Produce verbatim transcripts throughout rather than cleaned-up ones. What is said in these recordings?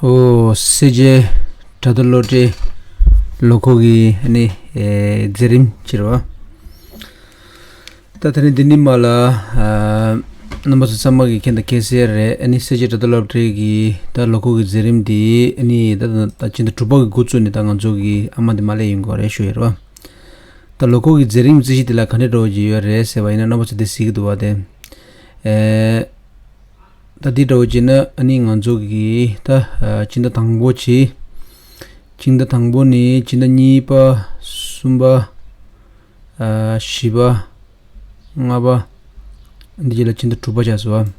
ཨོ། སེར་བྱེས་དྲ་ཐོག་སློབ་གྲྭའི་ལོ་འཁོར་གྱི་ཨ་ནི་ཨེ་མཛད་རིམ་ཅིག་རེད་བ། ད་དེ་རིང་འདི་ནི་མ་ལ་ཨ་རྣམ་པ་ཚོ་ཚང་མ་གི་མཁྱེན་དང་མཁྱེན་གསལ་རེད། ཨ་ནི་སེར་བྱེས་དྲ་ཐོག་སློབ་གྲྭའི་གི་ད་ལོ་འཁོར་གྱི་མཛད་རིམ་འདི་ཨ་ནི་ད་ད་ད་ཕྱི་ཟླ་དྲུག་པ་གི་འགོ་བཙུགས་ནས་ད་ང་ཚོ་གི་ཨ་མ་འདི་མ་སླེབས་ཡོང་གི་རེད་ཞུ་ཡོད་རེད་བ། ད་ལོ་འཁོར་གྱི་མཛད་རིམ་རྩིས་གཞི་དེ་ལ་ག་འདྲ་འདྲ་བོ་ཅིག་ཡོད་རེད་ཟེར་བ་ཡིན་ན་རྣམ་པ་ཚོ་དེ་གཟིགས་ཀྱི་འདུག་བ། དེ་ཨེ་ད་འདི་འདྲ་བོ་ཅིག་ན་ཨ་ནི་ང་ཚོ་གི་ད་ཨ་སྤྱི་ཟླ་དང་པོ་བྱས། སྤྱི་ཟླ་དང་པོ་ནས་སྤྱི་ཟླ་གཉིས་པ། གསུམ་པ། ཨ་བཞི་པ། ལྔ་པ། འདི་རྗེས་ལ་སྤྱི་ཟླ་དྲུག་པ་ཆགས་སོང་བ།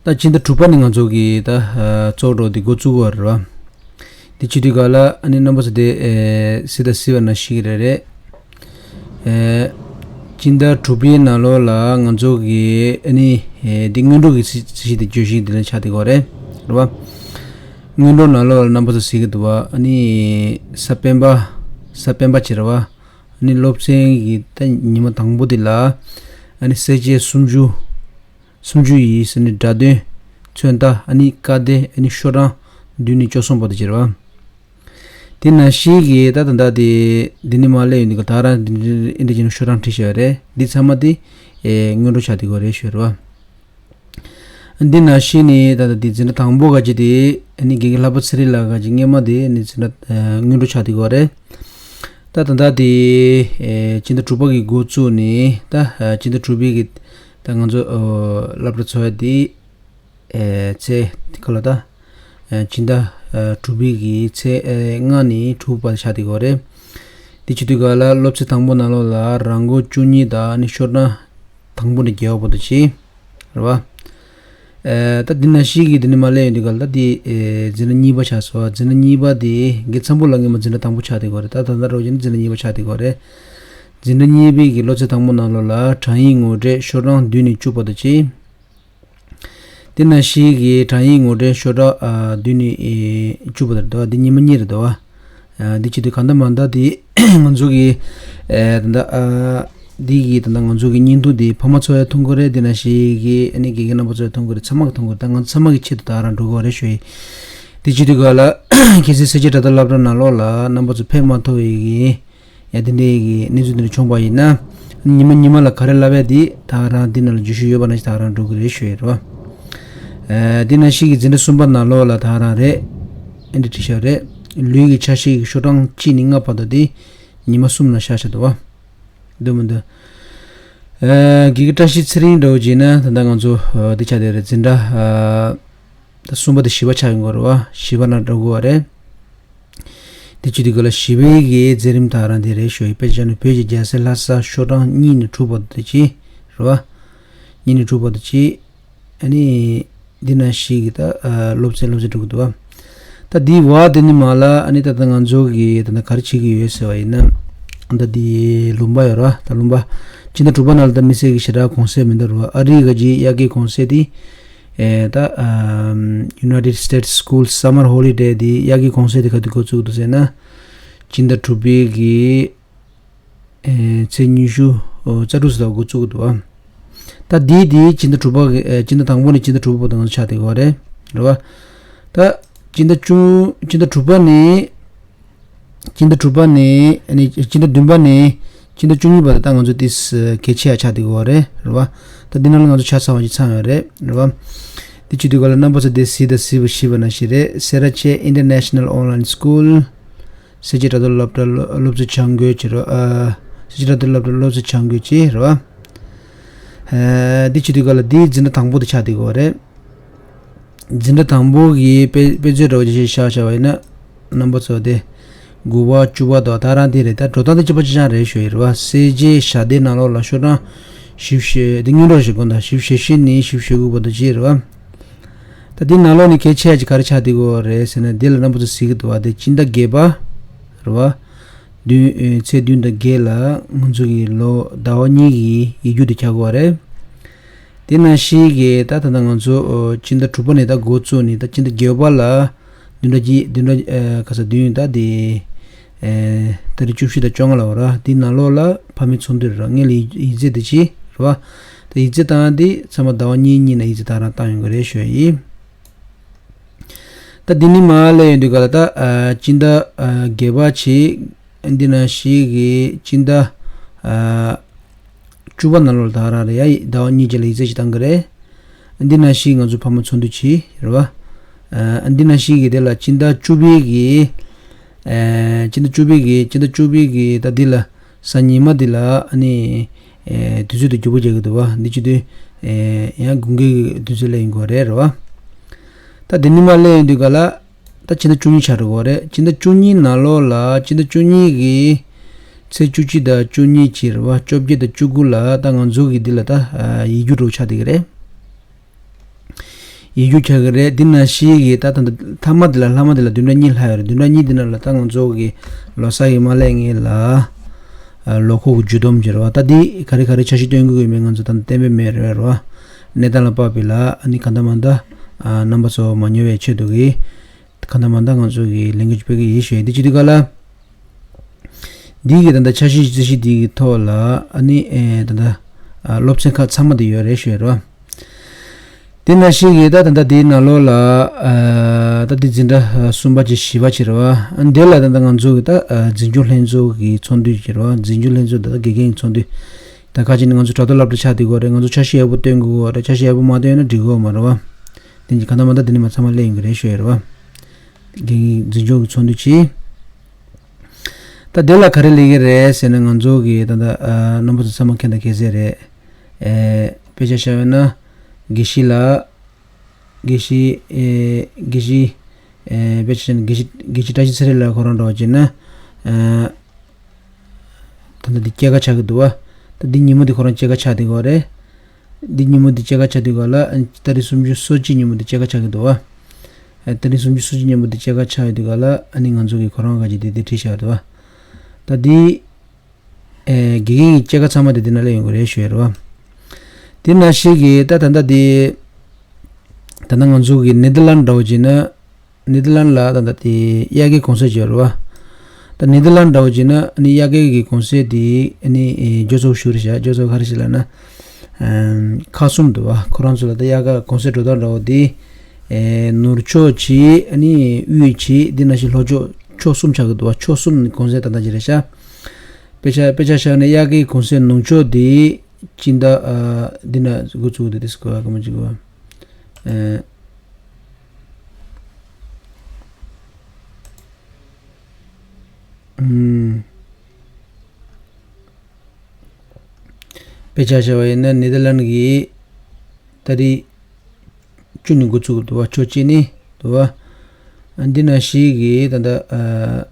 ད་སྤྱི་ཟླ་དྲུག་པ་ནས་ང་ཚོ་གི་ད་ཨ་ཚོགས་འདུ་འདི་འགོ་བཙུགས་པ་རེད་བ། འདི་བྱེད་དུས་ག་ལ་ཨ་ནི་རྣམ་པ་ཚོ་དེ་ཨེ་གཟིགས་དང་གཟིགས་པ་ནང་བཞིན་རེད་རེད། ཨེ་སྤྱི་ཟླ་དྲུག་པའི་ནང་ལོགས་ལ་ང་ཚོ་གི་ཨ་ནི་ཨེ་འདི་སྔོན་འགྲོ་གི་རྩིས་རྩིས་གཞི་དེ་བརྗོད་གཞི་འདི་ལ་ཆགས་བསྡད་ཡོད་རེད། རེད་བ། སྔོན་འགྲོ་ནང་ལོགས་ལ་རྣམ་པ་ཚོ་གཟིགས་ཀྱི་འདུག་བ། ཨ་ནི་གཟའ་སྤེན་པ། གཟའ་སྤེན་པ་བྱས་རེད་བ། ཨ་ནི་སློབ་ཚན་གྱི་ད་ཉི་མ་དང་པོ་དེ་ལ་ཨ་ནི་གསལ་བྱེད་སུམ་ཅུ། སུམ་ཅུ་ཡི་ཟེར་ནས་སྒྲ་དོན། མཚོན་རྟགས། ཨ་ནི་སྐར་འདེབས། ཨ་ནི་ཤོག་གྲངས་བསྡུས་ནས་བཅུ་གསུམ་བར་དུ་བྱས་རེད་བ། དེ་ནང་བཞིན་གྱི་ད་ད་ལྟ་དེ་འདི་ནས་མར་སླེབས་ཡོང་དུས་ཀ་ད་རང་འདི་འདྲ་འདི་འདྲ་བྱས་ནས་ཤོག་གྲངས་བྲིས་བཞག་ཡོད་རེད། འདི་ཚང་མ་དེ་ཨེ་སྔོན་འགྲོ་ཆགས་བསྡད་ཡོད་རེད་ཞུ་རེད་བ། འདི་ནང་བཞིན་ནི་ད་ལྟ་འདི་འཛིན་གྲྭ་དང་པོ་ག་ཅི་དེ་ཨ་ནི་དགེ་རྒན་ལྷག་པ་ཚེ་རིང་ལགས་ག་ཅི་སྔོན་མ་དེ་ནི་འཛིན་གྲྭ་ཨ་སྔོན་འགྲོ་ཆགས་བསྡད་ཡོད་རེད། ད་ད་ལྟ་དེ་ཨེ་སྤྱི་ཟླ་དྲུག་པ་གི་འགོ་བཙུགས་ནས་ད་ཨ་སྤྱི་ཟླ་དྲུག་པའི་གི་ད་ང་ཚོ་ཨོ་སློབ་གྲྭ་ཚོགས་ཡ་དེ་ཨེ་ཚེས་དེ་ག་ལ་ད་ཨེ་སྤྱི་ཟླ་ཨ་དྲུག་པའི་གི་ཚེས་ཨེ་ལྔ་ནས་དྲུག་བར་ཆགས་བསྡད་ཡོད་རེད། དེ་བྱེད་དུས་ག་ལ་སློབ་ཚན་དང་པོ་ནང་ལོགས་ལ་རང་མགོ་བཅུ་གཉིས་དང་ཨ་ནི་ཤོག་གྲངས་དང་པོ་ནས་བརྒྱད་པ་བར་དུ་བྱས། རེད་བ། ཨེ་ད་འདི་ནང་བཞིན་གྱི་འདི་ནས་མར་སླེབས་ཡོང་དུས་ག་ལ་ད་འདི་ཨེ་འཛིན་གྲྭ་གཉིས་པ་ཆགས་སོང་བ། འཛིན་གྲྭ་གཉིས་པ་དེ་དགེ་མཚམས་པོ་ལ་སྔོན་མ་འཛིན་གྲྭ་དང་པོ་ཆགས་བསྡད་ཡོད་རེད། ད་ད་ལྟ་རོགས་ཀྱི་འཛིན་གྲྭ་གཉིས་པ་ཆགས་བསྡད་ཡོད་རེད། འཛིན་གྲྭ་གཉིས་པའི་གི་སློབ་ཚན་དང་པོ་ནང་ལོགས་ལ་གྲངས་ཡིག་ངོ་སྤྲོད་ཤོག་གྲངས་བདུན་ནས་བཅུ་བར་དུ་བྱས། དེ་ནང་བཞིན་གྱི་གྲངས་ཡིག་ངོ་སྤྲོད་ཤོག་གྲངས་ཨ་བདུན་ནས་ཨེ་བཅུ་བར་དུ་རེད་བ། འདི་ཉི་མ་གཉིས་རེད་བ། ཨ་འདི་བྱེད་དུས་གང་ལྟར་མང་ལྟར་དེ་ང་ཚོ་གི་ཨེ་ད་ལྟ་ཨ་འདི་གི་ད་ལྟ་ང་ཚོ་གི་བརྙན་ཐུང་དེ་ཕ་མ་ཚོ་ཡང་མཐོང་གི་རེད། དེ་ནང་བཞིན་གྱི་ཨ་ནི་དགེ་རྒན་རྣམ་པ་ཚོ་ཡང་མཐོང་གི་རེད། ཚང་མ་གི་མཐོང་གི་རེད། ད་ང་ཚོ་ཚང་མ་གི་ཆེད་དུ་ད་རང་འགྲོ་གི་རེད་ཞུ་ཡི། དེ་བྱེད་དུས་ག་ལ་ཁྱེད་ཚོའི་སེར་བྱེས་དྲ་ཐོག་སློབ་གྲྭ་ནང་ལོགས་ལ་རྣམ་པ་ཚོ་ཕེབས་མ་ཐུབ་པའི་གི་ཡ་དེ་འདྲའི་གི་གནས་ཚུལ་དེ་འདྲ་བྱུང་བ་ཡིན་ན། ཉི་མ་ཉི་མ་ལ་ག་རེ་ལབ་ཡ་དེ་ད་རང་འདི་ནང་ལ་བརྗོད་ཤོག་ཡོད་པ་ནང་བཞིན་ད་རང་འགྲོ་གི་རེད་ཞུ་ཡ་རེད་བ། ཨ་འདི་ནང་བཞིན་གྱི་འཛིན་གྲྭ་གསུམ་པ་ནང་ལོགས་ལ་ད་རང་རེད། ཨེ་འདྲ་བྲིས་ཤག་རེད། ལུས་ཀྱི་ཆ་ཤས་ཀྱི་ཤོག་གྲངས་གཅིག་ནས་ལྔ་བར་དུ་དེ་ཉི་མ་གསུམ་ལ་བཞག་བཞག་འདུག་བ། འདུག་མི་འདུག་ཨ་དགེ་རྒན་བཀྲ་ཤིས་ཚེ་རིང་འདྲ་བོ་བྱས་ན་ད་ལྟ་ང་ཚོ་ཨ་འདི་ཆགས་བསྡད་རེད། འཛིན་གྲྭ་ཨ་ད་གསུམ་པ་དེ་བཞི་པ་ཆགས་ཡོང་གི་རེད་བ། བཞི་པ་ནང་འགྲོ་དགོས་བ་རེད། དེ་བྱེད་དུས་ག་ལ་བཞི་པའི་གི་མཛད་རིམ་དག་རང་དེ་རེད་ཞུ་ཡི། དཔེ་ཆ་ནི་བོད་ཀྱི་རྒྱལ་སྲས་ལྷ་ས་ཤོག་གྲངས་གཉིས་ནས་དྲུག་བར་དུ་ཅི་རེད་བ། གཉིས་ནས་དྲུག་བར་དུ་ཅི། ཨ་ནི་འདི་ནང་བཞིན་གྱི་ད་ཨ་སློབ་ཚན་སློབ་ཚན་དྲུག་འདུག་བ། ད་འདི་བ་དེ་ནི་མ་ལ་ཨ་ནི་ད་ལྟ་ང་ཚོ་གི་ད་ལྟ་ག་རེ་བྱེད་ཀྱི་ཡོད་ཟེར་བ་ཡིན་ན། ད་འདི་ལུང་པ་ཡོད་ར། ད་ལུང་པ་སྤྱི་ཟླ་དྲུག་པ་ནང་ལ་ད་དམིགས་བསལ་གྱི་ཞེ་དྲག་གུང་སེང་མི་འདུག་ར། ཨ་རི་ག་ཅིག་དབྱར་ཁའི་གུང་སེང་དེ། ཨེ་ད་ཨམ་United States School Summer Holiday དེ་དབྱར་ཁའི་གུང་སེང་དེ་ག་དུས་འགོ་བཙུགས་འདུག་ཟེར་ན། སྤྱི་ཟླ་དྲུག་པའི་གི་ཨེ་ཚེས་ཉི་ཤུ་ཨོ་རྩ་དྲུག་ཙམ་འགོ་བཙུགས་འདུག་ཨ། ད་དེ་དེ་སྤྱི་ཟླ་དྲུག་པ་གི་ཨེ་སྤྱི་ཟླ་དང་པོ་ནས་སྤྱི་ཟླ་དྲུག་པ་བར་དུ་ང་ཚོ་ཆགས་བསྡད་ཡོད་རེད། རེད་བ། ད་སྤྱི་ཟླ་བཅུ་སྤྱི་ཟླ་དྲུག་པ་ནས། སྤྱི་ཟླ་དྲུག་པ་ནས་ཨ་ནི་སྤྱི་ཟླ་བདུན་པ་ནས་སྤྱི་ཟླ་བཅུ་གཉིས་བར་དུ་ད་ང་ཚོ་ཏིས་གལ་ཆེ་ཡ་ཆགས་བསྡད་ཡོད་རེད། རེད་བ། ད་འདི་ནང་ལ་ང་ཚོ་ཆ་ཚང་བ་ཞིག་ཚང་ཡོད་རེད། རེད་བ། འདི་བྱེད་དུས་ག་ལ་རྣམ་པ་ཚོ་དེ་གཟིགས་དང་གཟིགས་པ་ཤེས་པ་ནང་བཞིན་རེད། སེ་ར་བྱེས་International Online School། སེར་བྱེས་དྲ་ཐོག་སློབ་གྲྭ་སློབ་གཙོ་བྱ་འགུལ་བྱེད་རོགས་ཨ། སེར་བྱེས་དྲ་ཐོག་སློབ་གྲྭ་སློབ་གཙོ་བྱ་འགུལ་བྱེད་རོགས་ཨ། འདི་བྱེད་དུས་ག་ལ་འདི་འཛིན་གྲྭ་དང་པོ་དེ་ཆགས་བསྡད་ཡོད་རེད། འཛིན་གྲྭ་དང་པོ་གི་དཔེ་དཔེ་མཛོད་འདྲ་བོ་ཅིག་བཞག་བཞག་པ་ཡིན་ན། རྣམ་པ་ཚོ་དེ། དགུ་པ་བཅུ་པ་དང་ད་རང་དེ་རེད། ད་འགྲོ་སྟངས་དེ་གཅིག་པ་གཅིག་རྐྱང་རེད་ཞུ་ཡི་རེད་བ། གསལ་བྱེད་ཞལ་འདེབས་ནང་ལོགས་ལ་ཤོག་གྲངས་བཞི་བཅུ་ཞེ་དེ་སྔོན་འགྲོ་ཞིག་དགོངས་དག་བཞི་བཅུ་ཞེ་བཞི་ནས་བཞི་བཅུ་ཞེ་དགུ་བར་དུ་བྱེད་རེད་བ། ད་དེ་ནང་ལོགས་ནས་གལ་ཆེ་ཡ་ཅིག་ག་རེ་ཆགས་བསྡད་ཀྱི་ཡོད་རེད་ཟེར་ན། དེ་ལ་རྣམ་པ་ཚོ་གཟིགས་ཀྱི་འདུག་བ། དེ་སྤྱི་ཟླ་བརྒྱད་པ་རེད་བ། བདུན་ཨེ་ཚེས་བདུན་དང་བརྒྱད་ལ་ང་ཚོ་གི་ལོ་ཟླ་བ་གཉིས་ཀྱི་ཡིག་རྒྱུགས་དེ་རྒྱག་གི་ཡོད་རེད། དེ་ནང་བཞིན་གྱི་ད་ད་ལྟ་ང་ཚོ་ཨོ་སྤྱི་ཟླ་དྲུག་པ་ནས་ད་འགོ་བཙུགས་ནས་ད་སྤྱི་ཟླ་བརྒྱད་པ་ལ་བདུན་ཕྲག་གཅིག་བདུན་ཕྲག་ཨ་ག་ས་བདུན་ད་དེ་ཨེ་ད་རེས་བཅུ་བཞི་དང་བཅོ་ལྔ་ལ་འོ་ར། དེ་ནང་ལོགས་ལ་ཕ་མའི་ཚོགས་འདུ་རེད་ར། ངས་ལ་ཡིག་ཡིག་ཚད་དེ་ཅི་རེད་བ། ད་ཡིག་ཚད་བཏང་དེ་ཚང་མ་ཟླ་བ་གཉིས་གཉིས་ནས་ཡིག་ཚད་བཏང་རང་བཏང་ཡོང་གི་རེད་ཞུ་ཡ་ཡིན། ད་འདི་ནི་མ་ལས་ཡོང་དུས་ག་ལ་ད་ཨ་སྤྱི་ཟླ་ཨ་བརྒྱད་པ་ཆེ། འདི་ན་ཤི་གི་སྤྱི་ཟླ་ཨ་བཅུ་པ་ནང་ལོགས་ལ་ད་ར་རེད་ཡ། ཟླ་བ་གཉིས་རྗེས་ལ་ཡིག་ཚད་ཅིག་བཏང་གི་རེད། འདི་ན་ཤི་ང་ཚོ་ཕ་མ་ཚོགས་འདུ་བྱེད་རེད་བ། ཨ་འདི་ན་ཤི་གི་དེ་ལ་སྤྱི་ཟླ་བཅུ་པའི་གི་ཨ་སྤྱི་ཟླ་བཅུ་པའི་གི་སྤྱི་ཟླ་བཅུ་པའི་གི་ད་འདི་ལ་གཟའ་ཉི་མ་འདི་ལ་ཨ་ནི་ཨེ་དུས་ཚོད་དེ་རྒྱུག་པ་རྒྱག་གི་འདུག་བ། འདི་བྱེད་དུས་ཨེ་ཡང་དགུན་ཁའི་དུས་ཚོད་སླེབས་ཡོང་གི་རེད་རེད་བ། ད་འདི་ནི་མ་སླེབས་ཡོང་དུས་ག་ལ་ད་ཕྱི་ཟླ་བཅུ་གཉིས་ཆགས་འགྲོ་གི་རེད། ཕྱི་ཟླ་བཅུ་གཉིས་ནང་ལོགས་ལ་ཕྱི་ཟླ་བཅུ་གཉིས་ཀྱི་ཚེས་བཅུ་གཅིག་དང་བཅུ་གཉིས་བྱས་རེད་བ། བཅོ་བརྒྱད་དང་བཅུ་དགུ་ལ་ད་ང་ཚོ་གི་འདི་ལ་ད་ཨ་ཡིག་རྒྱུགས་འགྲོ་ཆགས་བསྡད་ཀྱི་རེད། ཡིག་རྒྱུགས་ཆགས་ཀྱི་རེད། འདི་ན་ཤི་གི་ད་ད་ད་མཐའ་མ་འདི་ལ་ལྷག་མ་འདི་ལ་བདུན་ཕྲག་གཉིས་ལྷག་ཡོད་རེད། བདུན་ཕྲག་གཉིས་འདི་ནང་ལ་ད་ང་ཚོ་གི་ལོ་གསར་གི་མ་སླེབས་སྔོན་ལ་ཨ་ལོ་འཁོར་གྱི་འཇུ་སྡོམ་བྱེད་རེད་བ། ད་འདི་ག་རེ་ག་རེ་འཆར་གཞི་བཏོན་དགོས་ཀྱི་མེད་ང་ཚོ་ད་གཏན་འབེབས་མེད་རེད་བ། གནས་སྟངས་ལ་དཔག་པའི་ལ་ཨ་ནི་གང་ལྟར་མང་ལྟར་ཨ་རྣམ་པ་ཚོ་མ་ཉོ་བའི་ཆེད་དུ་གི་གང་ལྟར་མང་ལྟར་ང་ཚོ་གི་ལས་འགུལ་སྤེལ་གི་ཡིན་ཞུ་ཡ། འདི་བྱེད་དུས་ག་ལ། འདི་གི་ད་ལྟ་འཆར་གཞི་རྩིས་གཞི་འདི་གི་ཐོག་ལ་ཨ་ནི་ཨེ་ད་ལྟ་ཨ་སློབ་ཚན་ཁག་ཚང་མ་དེ་ཡོད་རེད་ཞུ་ཡ་རེད་བ། དེ་ན་ཤི་གི་ད་ད་ལྟ་དེའི་ནང་ལོགས་ལ་ཨ་ད་དེ་འཛིན་གྲྭ་ཨ་གསུམ་པ་ཅིག་བཞི་པ་ཅིག་རེད་བ། ཨ་འདི་ལ་ད་ལྟ་ང་ཚོ་གི་ད་ཨ་འཛིན་སྐྱོང་ལྷན་ཚོགས་ཀྱི་ཚོགས་འདུ་ཅིག་རེད་བ། འཛིན་སྐྱོང་ལྷན་ཚོགས་ད་ལྟ་དགེ་རྒན་གྱི་ཚོགས་འདུ། ད་ཁ་ཅིག་ནི་ང་ཚོ་དྲ་ཐོག་སློབ་གྲྭ་ཆགས་བསྡད་ཀྱི་ཡོད་རེད། ང་ཚོ་འཆར་གཞི་ཡག་པོ་བཏོན་དགོས་ཀྱི་ཡོད་རེད། འཆར་གཞི་ཡག་པོ་མ་བཏོན་ན་འགྲིག་གི་ཡོད་མ་རེད་བ། དེ་གི་གང་ལྟར་མང་ལྟར་དེ་ནི་མ་ཚང་མ་སླེབས་ཡོང་གི་རེད་ཞུ་ཡ་རེད་བ། དགེ་རྒན་འཛིན་སྐྱོང་གི་ཚོགས་འདུ་བྱས། ད་དེ་ལ་ག་རེ་སླེབས་ཀྱི་རེད་ཟེར་ན་ང་ཚོ་གི་ད་ལྟ་ཨ་རྣམ་པ་ཚོ་ཚང་མ་མཁྱེན་དང་མཁྱེན་གསལ་རེད། ཨེ་དཔེ་ཆ་བཞག་པ་ཡིན་ན་དགེ་བཤེས་ལགས། དགེ་བཤེས་ཨེ་དགེ་བཤེས་ཨེ་དཔེ་ཆ་བཞག་ན་དགེ་བཤེས་དགེ་བཤེས་བཀྲ་ཤིས་ཚེ་རིང་ལགས་ཁོ་རང་འདྲ་བོ་བྱས་ན་ཨ་ད་ལྟ་འདི་སྐྱེས་སྐར་ཆགས་ཀྱི་འདུག་བ། ད་འདི་ཉིན་མོ་འདི་ཁོ་རང་སྐྱེས་སྐར་ཆགས་བསྡད་ཀྱི་ཡོད་རེད། འདི་ཉིན་མོ་འདི་སྐྱེས་སྐར་ཆགས་དུས་ག་ལ་ཨ་ཏ་རིག་སུམ་ཅུ་སོ་གཅིག་ཉིན་མོ་འདི་སྐྱེས་སྐར་ཆགས་ཀྱི་འདུག་བ། ཨ་ཏ་རིག་སུམ་ཅུ་སོ་གཅིག་ཉིན་མོ་འདི་སྐྱེས་སྐར་ཆགས་ཡོད་དུས་ག་ལ་ཨ་ནི་ང་ཚོ་གི་ཁོ་རང་ག་ཅིག་འདི་འདི་བྲིས་བཞག་འདུག་བ། ད་འདི་ཨེ་དགེ་རྒན་གྱི་སྐྱེས་སྐར་ཚང་མ་འདི་འདི་ན་སླེབས་ཡོང་གི་རེད་ཞུ་ཡ་རེད་བ། དེ་ན་ཤི་གི་ད་ད་ད་འདི་ད་ད་ང་ཚོ་གི་ནེ་དར་ལན་འདྲ་བོ་བྱས་ན། ནེ་དར་ལན་ལ་ད་ལྟ་དེ་དབྱར་ཁའི་གུང་སེང་ཅིག་ཡོད་རེད་བ། ད་ནེ་དར་ལན་འདྲ་བོ་བྱས་ན་ཨ་ནི་དབྱར་ཁའི་གི་གུང་སེང་དེ་ཨ་ནི་ཨེ་མགྱོགས་ཚོགས་ཞུ་རེད་བྱ། མགྱོགས་ཚོགས་ག་རེ་ཞིག་ལབ་ན་ཨམ་ཁག་གསུམ་འདུག་བ། ཁོ་རང་ཚོ་ལ་ད་དབྱར་ཁ་གུང་སེང་འགྲོ་སྟངས་འདྲ་བོ་དེ་ཨེ་ནུབ་ཕྱོགས་གཅིག་ཨ་ནི་དབུས་གཅིག་འདི་ནང་བཞིན་ལྷོ་ཕྱོགས་ཕྱོགས་གསུམ་ཆགས་ཀྱི་འདུག་བ། ཕྱོགས་གསུམ་གུང་སེང་ད་ལྟ་ཅིག་རེད་བྱ། དཔེ་ཆ་དཔེ་ཆ་བཞག་ན་དབྱར་ཁའི་གུང་སེང་ནུབ་ཕྱོགས་དེ་སྤྱི་ཟླ་ཨ་འདི་ན་འགོ་བཙུགས་འདུག་དེ་སྐོར་ག་མ་ཅིག་བ། ཨེ། ཨུམ། དཔེ་ཆ་བཞག་པ་ཡིན་ན་ནེ་དར་ལན་གྱི་ཏ་རིག་བཅུ་ནས་འགོ་བཙུགས་འདུག་བ། ཕྱོགས་གཅིག་ནས་འདུག་བ། ཨ་འདི་ན་ཤི་གི་ད་ལྟ་ཨ།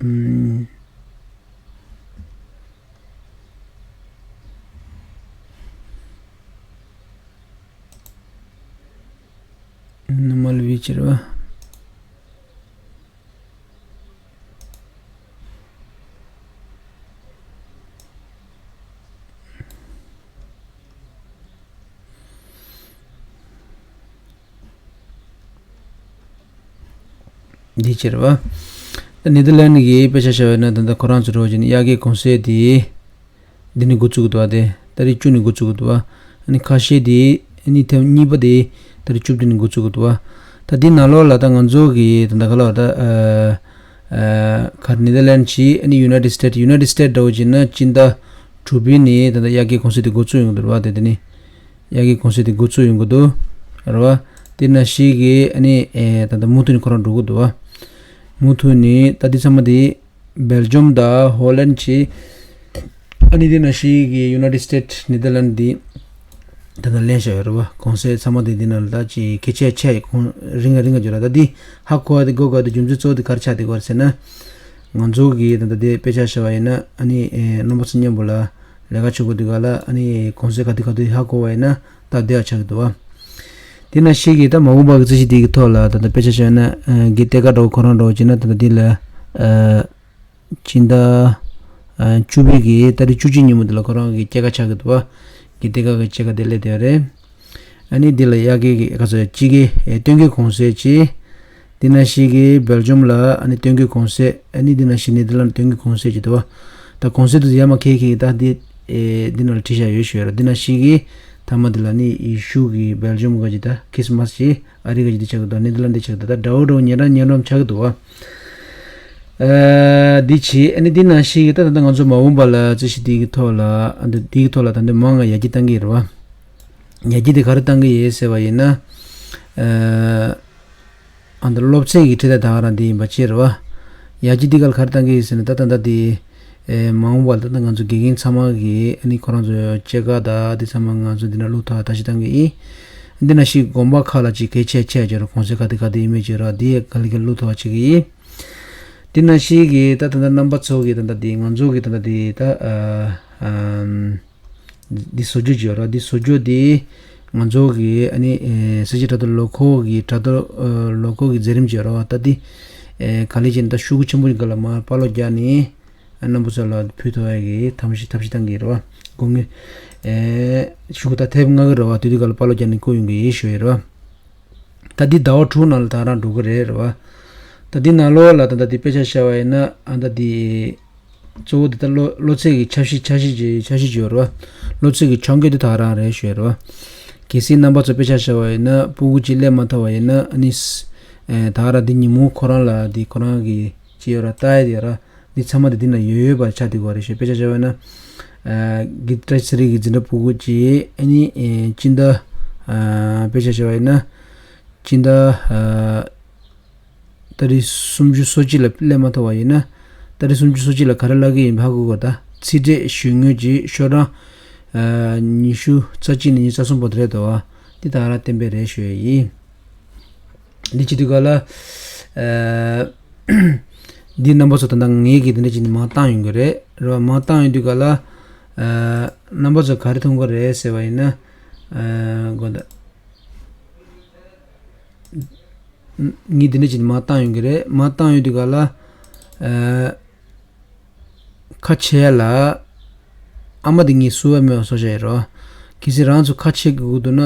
ཨུམ། ནོར་མལ་བྷི་ཆི་རེད་བ། འདི་ཕྱིར་བ། ནེ་དར་ལན་གྱི་དཔེ་ཆ་བཞག་པ་ཡིན་ན་ད་ལྟ་ཁོ་རང་ཚོ་འགྲོ་བཞིན་དབྱར་ཁའི་གུང་སེང་དེ་འདི་ནས་འགོ་བཙུགས་འདུག་བ། དེ་ཏ་རིག་བཅུ་ནས་འགོ་བཙུགས་འདུག་བ། ཨ་ནི་ཁ་ཤས་དེ་ཨ་ནི་ཐེངས་གཉིས་པ་དེ་ཏ་རིག་བཅུ་བདུན་ནས་འགོ་བཙུགས་འདུག་བ། ད་འདི་ནང་ལོགས་ལ་ད་ང་ཚོ་གི་ད་ལྟ་ག་ལ་བ་ད་ཨ་ཨ་ག་རེ་ནེ་དར་ལན་གྱི་ཨ་ནི་ཡུ་ནའི་ཊེཌ་སི་ཊེཊ་ཡུ་ནའི་ཊེཌ་སི་ཊེཊ་འདྲ་བོ་བྱས་ན་སྤྱི་ཟླ་དྲུག་པའི་ནས་ད་ལྟ་དབྱར་ཁའི་གུང་སེང་དེ་འགོ་བཙུགས་ཡོང་གི་འདུག་བ། དེ་དེ་ནི། དབྱར་ཁའི་གུང་སེང་དེ་འགོ་བཙུགས་ཡོང་གི་འདུག་རེད་བ། དེ་ན་ཤི་གི་ཨ་ནི་ཨེ་ད་ལྟ་མུ་མཐུད་ནས་ཁོ་རང་འགྲོ་གི་འདུག་བ། མུ་མཐུད་ནས་ད་འདི་ཚང་མ་དེ་སྦེལ་ཇམ་དང་ཧོ་ལན་གྱི་ཨ་ནི་དེ་ན་ཤི་གི་ཡུ་ནའི་ཊེཌ་སི་ཊེཊ་ནེ་དར་ལན་དེ་ད་ལྟ་ལེན་བཞག་ཡོད་རེད་བ། གུང་སེང་ཚང་མ་དེ་དེ་ན་ལ་ད་ཅི་གལ་ཆེ་ཆེ་ཁོང་རིང་ང་རིང་ང་འགྱུར་ར། ད་འདི་ཧ་གོ་བ་དེ་གོ་དགོས་དེ་རྒྱུ་མཚན་གཙོ་བོ་དེ་ག་རེ་ཆགས་བསྡད་ཀྱི་ཡོད་རེད་ཟེར་ན། ང་ཚོ་གི་ད་ལྟ་དེ་དཔེ་ཆ་བཞག་པ་ཡིན་ན་ཨ་ནི་ཨེ་རྣམ་པ་ཚོ་མཉམ་པོ་ལ་ལས་ཀ་བྱེད་དགོས་དུས་ག་ལ་ཨ་ནི་གུང་སེང་ག་དུས་ག་དུས་ཧ་གོ་བ་ཡིན་ན་ད་བསྡད་ཡ་ཆགས་ཀྱི་འདུག་བ། དེ་ན་ཤི་གི་ད་མ་འོངས་པ་གི་རྩིས་གཞི་དེ་གི་ཐོག་ལ་ད་ལྟ་དཔེ་ཆ་བཞག་ན་ཨ་གི་གཏན་འཁེལ་འདྲ་བོ་ཁོ་རང་འདྲ་བོ་བྱས་ན་ད་ལྟ་འདི་ལ་ཨ་སྤྱི་ཟླ་ཨ་བཅུ་པའི་གི་ཏ་རིག་བཅུ་གཅིག་ཉིན་མོ་འདི་ལ་ཁོ་རང་གི་སྐྱེས་སྐར་ཆགས་ཀྱི་འདུག་བ། གི་གཏན་འཁེལ་གི་སྐྱེས་སྐར་དེ་སླེབས་བསྡད་ཡོད་རེད། ཨ་ནི་འདི་ལ་དབྱར་ཁའི་གི་ག་ཚོད་དཔྱིད་ཀའི་ཨེ་སྟོན་ཁའི་གུང་སེང་གཅིག་དེ་ན་ཤི་གི་སྦེལ་ཇམ་ལ་ཨ་ནི་སྟོན་ཁའི་གུང་སེང་། ཨ་ནི་དེ་ན་ཤི་ནེ་དར་ལན་སྟོན་ཁའི་གུང་སེང་གཅིག་འདུག་བ། ད་གུང་སེང་དེ་ཚོ་ཡར་མར་ཁྱེར་ཁྱེར་ད་འདི་ ཨེ་འདི་ནང་ལ་བྲིས་བཞག་ཡོད་ཞུ་ཡ་ར། འདི་ནང་བཞིན་གྱི་མཐའ་མ་འདི་ལ་ནི་ཡེ་ཤུ་གི་སྦེལ་ཇམ་ག་ཅིག་ད་ཁི་སི་མཱས་ཅིག་ཨ་རི་ག་ཅིག་འདི་ཆགས་ཀྱི་འདུག་ནེ་དར་ལན་འདི་ཆགས་ཀྱི་འདུག་ད་འདྲ་བོ་འདྲ་བོ་ཉེ་འགྲམ་ཉེ་འགྲམ་ཆགས་ཀྱི་འདུག་བ། ཨ་འདི་བྱས་ཨ་ནི་འདི་ནང་བཞིན་གྱི་ད་ད་ལྟ་ང་ཚོ་མ་འོངས་པ་ལ་རྩོད་གཞི་འདི་གི་ཐོག་ལ་ཨ་འདི་འདི་གི་ཐོག་ལ་ད་འདི་མང་ང་ཡར་རྒྱས་གཏང་གི་ཡོད་རེད་བ། ཡར་རྒྱས་འདི་ག་རེ་གཏང་གི་ཡོད་ཟེར་བ་ཡིན་ན། ཨ་ཨ་འདི་སློབ་ཚན་གྱི་ཁྲིད་ཐད་ད་ག་རང་འདི་ཡིན་པ་ཅིག་རེད་བ། ཡར་རྒྱས་འདི་ག་ལ་ག་རེ་གཏང་གི་ཡོད་ཟེར་ན་ད་ད་ལྟ་འདི་ཨེ་མ་འོངས་པ་ལ་ད་ལྟ་ང་ཚོ་དགེ་རྒན་ཚང་མ་གིས་ཨ་ནི་ཁོ་རང་ཚོ་སྐྱེས་སྐར་དང་འདི་ཚང་མ་ང་ཚོ་འདི་ན་བླུག་ཐུབ་པ་ཐབས་ཤེས་གཏང་གི་ཡིན། འདི་ནང་བཞིན་དགོན་པ་ཁག་ལ་ཅིག་གལ་ཆེ་ཆེ་ཅིག་རེད། གུང་སེང་ག་དེ་ག་དེ་ཡིན་མིན་ཅིག་རེད་བ། འདི་ག་ལེ་ག་ལེ་བླུག་ཐུབ་པ་བྱེད་ཀྱི་ཡིན། འདི་ནང་བཞིན་གྱི་ད་ད་ལྟ་རྣམ་པ་ཚོ་གི་ད་ལྟ་འདི་ང་ཚོ་གི་ད་ལྟ་འདི་ད་ཨ་ཨམ། འདི་བཟོ་བཅོས་བྱས་ར། འདི་བཟོ་བཅོས་འདི་ང་ཚོ་གི་ཨ་ནི་ཨེ་སེར་བྱེས་དྲ་ཐོག་ལོ་འཁོར་གྱི་དྲ་ཐོག་ཨ་ལོ་འཁོར་གྱི་མཛད་རིམ་བྱས་ར། ད་འདི་ཨེ་ག་ལེ་བྱས་ན་ད་ཤོག་གུ་ཆེན་པོ་ཞིག་སྒང་ལ་མར་པར་སློག་རྒྱག་ནས་ཨ་རྣམ་པ་ཚོ་ལ་ཕུལ་ཐུབ་ཡ་གི་ཐབས་ཤེས་ཐབས་ཤེས་གཏང་གི་རེད་བ། དགོས་ངེས་ཨེ་ཤོག་གུ་ད་ཐེབས་ལྔ་གི་རེད་བ། དེ་དུས་སྒང་ལ་པར་སློག་རྒྱག་ནས་བསྐུར་ཡོང་གི་ཡིན་ཞུ་ཡི་རེད་བ། ད་འདི་ཟླ་བ་དྲུག་ནང་ལ་ད་རང་འགྲོ་གི་རེད་རེད་བ། ད་འདི་ནང་ལོགས་ལ་ད་ལྟ་འདི་དཔེ་ཆ་བཞག་པ་ཡིན་ན་ཨ་ད་འདི་གཙོ་བོ་འདི་ད་གློ་གློ་ཚད་ཀྱི་འཆར་གཞི་འཆར་གཞི་ཅིག་འཆར་གཞི་ཅིག་ཡོད་རེད་བ། གློ་ཚད་ཀྱི་ཆ་བགོས་འདི་ད་རང་རེད་ཞུ་ཡ་རེད་བ། གལ་སྲིད་རྣམ་པ་ཚོ་དཔེ་ཆ་བཞག་པ་ཡིན་ན་སྤུ་གུ་གཅིག་སླེབས་མ་ཐུབ་པ་ཡིན་ན་ཨ་ནི་ཨེ་ད་ར་འདི་ཉིན་མོ་ཁོ་རང་ལ་འདི་ཁོ་རང་གི་ཅི་ཡོད་ར་ལྟ་ཡ་དེ་ཡོད་ར། འདི་ཚང་མ་དེ་འདི་ན་ཡོད་ཡོད་པ་ཆགས་བསྡད་ཀྱི་ཡོད་རེད་ཞེས། དཔེ་ཆ་བཞག་པ་ཡིན་ན། ཨ་གི་བཀྲ་ཤིས་ཚེ་རིང་གི་འཛིན་གྲྭ་སྤུ་གུ་གཅིག་ཨ་ནི་ཨེ་སྤྱི་ཟླ་ཨ་དཔེ་ཆ་བཞག་པ་ཡིན་ན། སྤྱི་ཟླ་ཨ་ཏ་རིག་སུམ་ཅུ་སོ་གཅིག་ལ་སླེབས་མ་ཐུབ་པ་ཡིན་ན། ཏ་རིག་སུམ་ཅུ་སོ་གཅིག་ལ་ག་རེ་ལབ་ཀྱི་ཡིན་པ་ཧ་གོ་དགོས། ད་ཚིག་ཕྲད་ཞུ་དངུལ་གྱི་ཤོག་གྲངས་ཨ་ཉི་ཤུ་རྩ་གཅིག་ནས་ཉི་ཤུ་རྩ་གསུམ་བར་དུ་རེད་དོ། འདི་ད་ར་གཏན་འབེབས་རེད་ཞུ་ཡ་ཡིན། འདི་བྱེད་དུས་སྒང་ལ། ཨ་འདི་རྣམ་པ་ཚོ་ད་ལྟ་ངེད་ཀྱིས་འདི་འདྲ་བྱས་ནས་མར་བཏང་ཡོང་གི་རེད་རེད་བ། མར་བཏང་ཡོང་དུས་སྒང་ལ། ཨ་རྣམ་པ་ཚོ་ག་རེ་མཐོང་གི་རེད་ཟེར་བ་ཡིན་ན། ཨ་དགོངས་དག་ངས་འདི་འདྲ་བྱས་ནས་མར་བཏང་ཡོང་གི་རེད། མར་བཏང་ཡོང་དུས་སྒང་ལ། ཨ་ཁ་ཕྱེ་ཡ་ལ། ཨ་མ་དེ་ངས་བསུ་བ་མེད་པ་བཟོ་བྱ་ཡི་རོ། གལ་སྲིད་རང་ཚོ་ཁ་ཕྱེ་དགོས་འདུག་ན།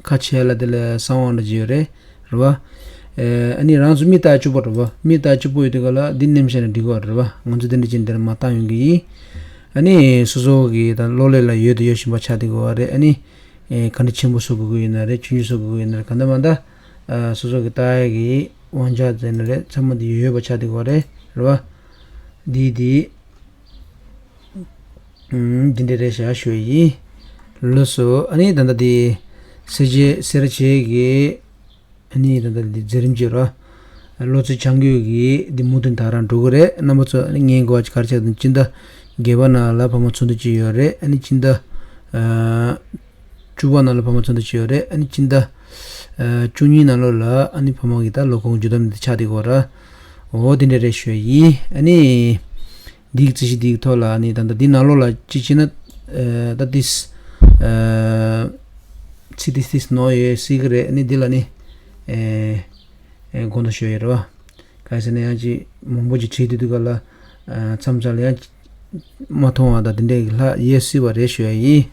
ཁ་ཕྱེ་ཡ་ལ་དེ་ལ་གསང་བ་འདྲ་ཅིག་ཡོད་རེད། རེད་བ། ཨེ་ཨ་ནི་རང་ཚོ་མིག་ལྟ་སྐྱོ་པོ་རེད་བ། མིག་ལྟ་སྐྱོ་པོ་ཡོད་དུས་སྒང་ལ་འདི་ནེམ་བྱས་ན་འགྲིག་གི་རེད་བ། ང་ཚོ་དེ་འདྲ་ཅིག་འདིར་མར་བཏང་ཡོང་གི་ཡིན། ཨ་ནི་སོ་སོ་གི་ད་གློག་ཀླད་ལ་ཡོད་དུ་ཡོད་བཞིན་པ་ཆགས་བསྡད་ཀྱི་ཡོད་རེད། ཨ་ནི། ཨེ་ག་འདྲ་ཆེན་པོ་བཟོ་དགོས་ཀྱི་ཡོད་ན་རེད། ཆུང་ཆུང་བཟོ་དགོས་ཀྱི་ཡོད་ན་རེད། གང་ལྟར་མ་ལྟར། ཨ་སོ་སོ་གི་ལྟ་ཡ་གི་དབང་ཆ་ཟེར་ན་རེད། ཚང་མ་འདི་ཡོད་ཡོད་པ་ཆགས་བསྡད་ཀྱི་ཡོད་རེད། རེད་བ། འདི་འདི། ཨུམ་འདི་འདྲ་རེད་ཤག་ཞུ་ཡ་ཡིན། ལགས་སོ། ཨ་ནི་ད་ལྟ་འདི། སེར་བྱེས་སེར་བྱེས་ཀྱི། ཨ་ནི་ད་ལྟ་འདི་མཛད་རིམ་བྱེད་རོགས། གློ་ཚད་ཆ་བགོས་ཀྱི་འདི་མུ་མཐུད་ད་རང་འགྲོ་གི་རེད། རྣམ་པ་ཚོ་ཨ་ནི་ངའི་གོ་བ་ག་རེ་ཆགས་དང་། སྤྱི་ཟླ་བརྒྱད་པ་ནང་ལ་ཕ་མ་ཚོགས་འདུ་ཅིག་ཡོད་རེད། ཨ་ནི་སྤྱི་ཟླ་ཨ་བཅུ་པ་ནང་ལ་ཕ་མ་ཚོགས་འདུ་ཅིག་ཡོད་རེད། ཨ་ནི་སྤྱི་ཟླ་ཨ་བཅུ་གཉིས་ནང་ལོགས་ལ་ཨ་ནི་ཕ་མ་གི་ད་ལོ་ཁོང་མཇུག་བསྡོམས་འདི་ཆགས་བསྡད་ཀྱི་ཡོད་རེད། འོ་དེ་འདྲ་རེད་ཞུ་ཡ་ཡིན། ཨ་ནི། འདིའི་རྩོད་གཞི་འདིའི་ཐོག་ལ་ནི་ད་ལྟ་འདི་ནང་ལོགས་ལ་ཅི་བྱས་ན། ཨ་ད་ཏིས། ཨ་ཚིག་ཏིས་ཏིས་ནོར་ཡོད་སྲིད་ཀྱི་རེད། ནི་འདི་ལ་ནི། ཨེ་ཨེ་དགོངས་དག་ཞུ་ཡི་རེད་བ། ག་རེ་ཟེར་ན་ཡང་ཅི་མང་པོ་ཅིག་བྲིས་དུས་དུས་ག་ལ། ཨ་མཚམས་མཚམས་ལ་ཡང་ཅི་མ་མཐོང་བ་དང་དེ་འདྲའི་ལྷག་ཡོད་སྲིད་པ་རེད་ཞུ་ཡ་ཡིན།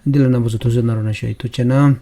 འདི་ལ་རྣམ་པ་ཚོ་ཐུགས་གཟོད་གནང་རོགས་གནང་ཞུ་ཡ་ཡིན། ཐུགས་རྗེ་གནང་།